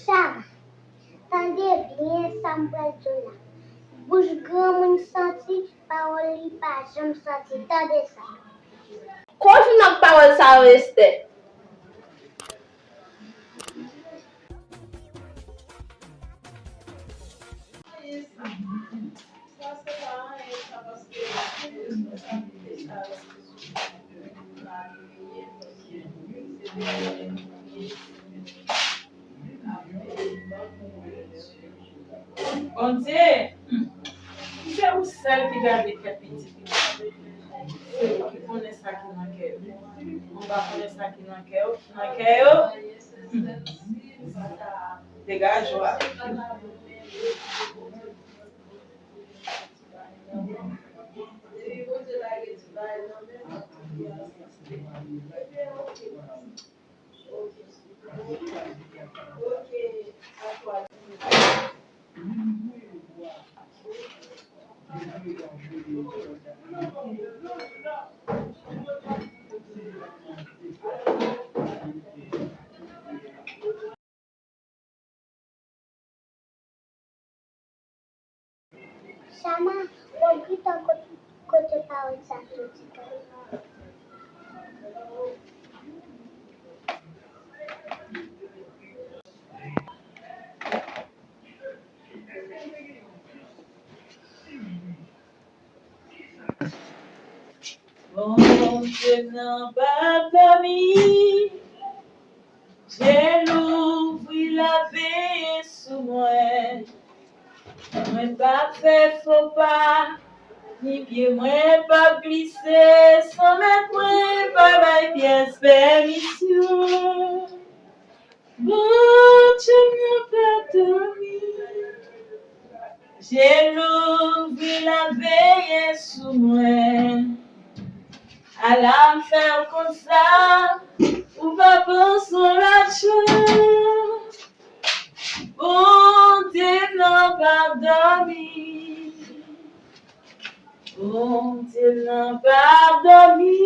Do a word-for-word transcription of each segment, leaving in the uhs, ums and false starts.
Chama, tande byen sa m pral di w la. Bouch granmoun santi, pawòl li pa janm santi. Tande sa. Kote w jwenn ak pawòl sa yo, Esther? Bondye, hmm, se ou sèl ki gade kè pitit li. Se ou ki konnen sa ki nan kè yo. Mwen pa konnen sa ki nan kè yo, ki nan kè yo. Hmm. Degaje w avè m. Chama, w ap gentan kote, kote pawòl sa soti, tande. Bondye m nan p ap dòmi. Je l ouvri, l ap veye sou mwen. Mwen p ap fè fo pa, ni pye mwen p ap glise san mèt mwen pa bay pyès pèmisyon. Bondye m nan p ap dòmi. Je l ouvri, l ap veye sou mwen. Ala m fè w konn sa, ou pa panse yon lòt jou. Bondye m nan p ap dòmi. Bondye m nan p ap dòmi.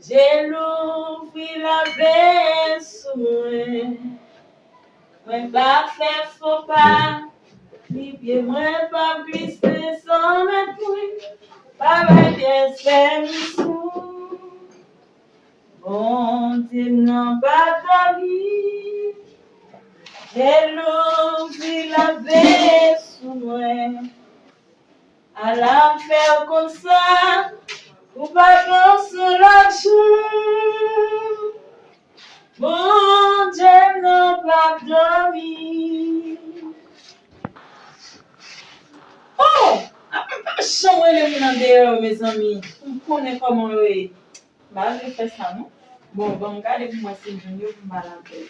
Je l ouvri, l ap veye sou mwen. Mwen p ap fè fo pa, ni pye mwen p ap glise san mèt mwen pa bay pyès pèmisyon. Bondye m nan p ap dòmi. Je l ouvri, l ap veye sou mwen. Ala m fè w konn sa, ou pa panse yon lòt jou. Bondye m nan p ap dòmi. Oh! Apa pa janm rele moun andeyò yo, mezanmi. Pou m konnen kòman yo ye. M pa vle fè sa, non. Bon, ban m gade pou m wè si m jwenn yo pou m pale avè yo.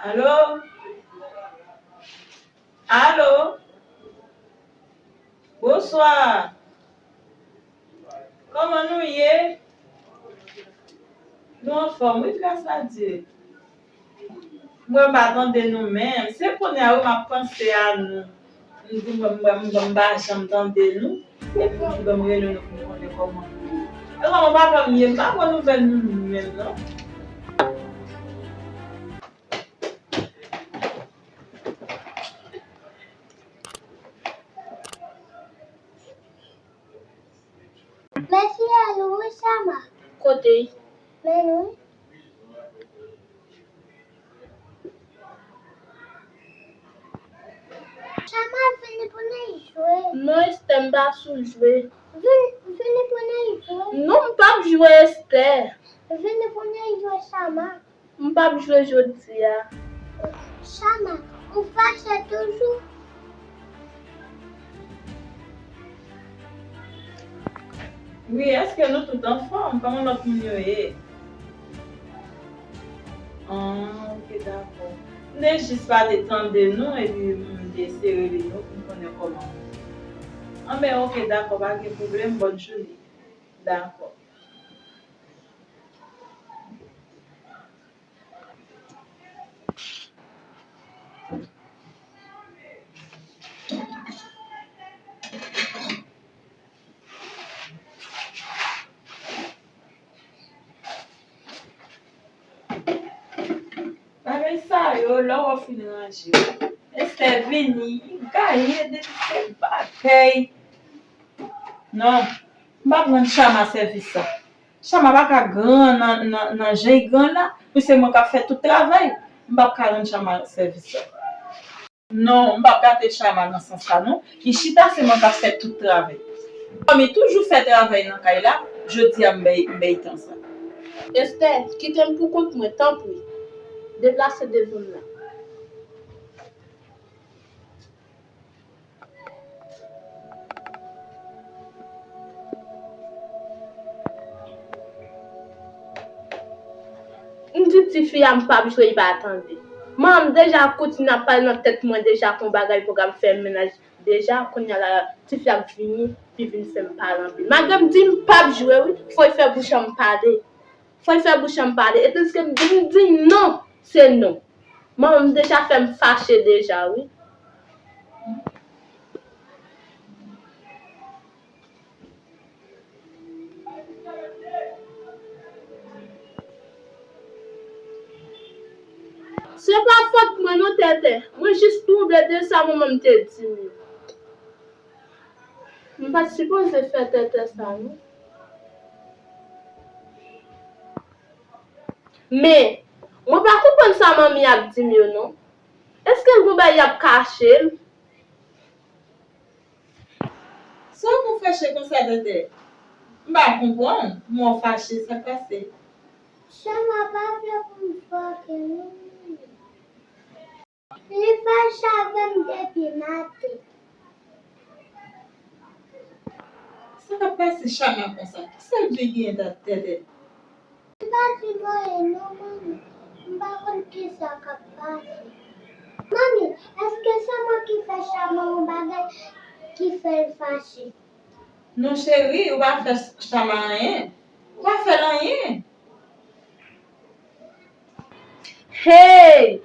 Alo? Alo? Bonswa. Kòman nou ye? Nou anfòm, wi, gras a Dye. Mwen pa tande nou menm. Se kounye a wi m ap panse a nou. M di mwen, mwen, mwen, m pa janm tande nou. Epi m di ban m rele nou pou m konnen kòman nou ye. E kòman papa m ye? M pa pran nouvèl nou menm non. Mèsi a nou wi Chama. Kote? Men nou. Chama, vini pou n al jwe. Non, Esther, m pa sou jwe. Vin, vini pou n al jwe. Non, m p ap jwe, Esther. Vini pou n al jwe, Chama. M p ap jwe jodi a. Chama, ou fache toujou? Wi, èske nou tout anfòm? Kòman lòt moun yo ye? Ah, ok, dakò. M te jis pa te tande nou, epi m te eseye rele nou pou m konnen kòman nou ye. Anben, oke, dakò, pa gen pwoblèm, bòn jounen. Dakò. Bagay sa yo, lè w fin ranje yo, Esther vini, gaye de se bagay. Non, m p ap rann Chama sèvis sa. Chama pa ka gran nan, nan, nan jan l gran la, pou se mwen k ap fè tout travay. M p ap ka rann Chama sèvis sa. Non, m p ap gate Chama nan sans sa non. Li chita, se mwen k ap fè tout travay. Kòm li toujou fè travay nan kay la, jodi a m bay, m bay tan sa. Esther, kite m pou kont mwen, tanpri. Deplase devan m la. M di tifi a m p ap jwe, li pa tande. Manman m deja kontinye ap pale nan tèt mwen deja kon bagay pou ka m fè mennaj deja, kounye a la tifi a ap vini, li vin fè m pale anpil. Malgre m di m p ap jwe wi, fò l fè bouch an m pale. Fò l fè bouch an m pale. E tandiske m di m di non, se non. Manman m deja fè m fache deja wi. Se pa fòt mwen non, Tètè. Mwen jis twouble de sa manman m te di m yo. M pa t sipoze fè Tètè sa non. Men, mwen pa konprann sa manmi ap di m yo non. Èske l gon bagay y ap kache m? Sa w konn fache konsa, Tètè? M pa konprann. Mò fache, sa k pase? Chama pa vle pou m fòke non. Li fache avè m depi maten. Sa k ap pase Chama konsa? Kisa l vle genyen dat Tètè? M pa di m anyen non, manmi. M pa konn kisa k ap pase. Manmi, èske se mwen ki fè Chama yon bagay ki fè l fache? Non, cheri, ou pa fè Chama anyen. Ou pa fè l anyen. Hey!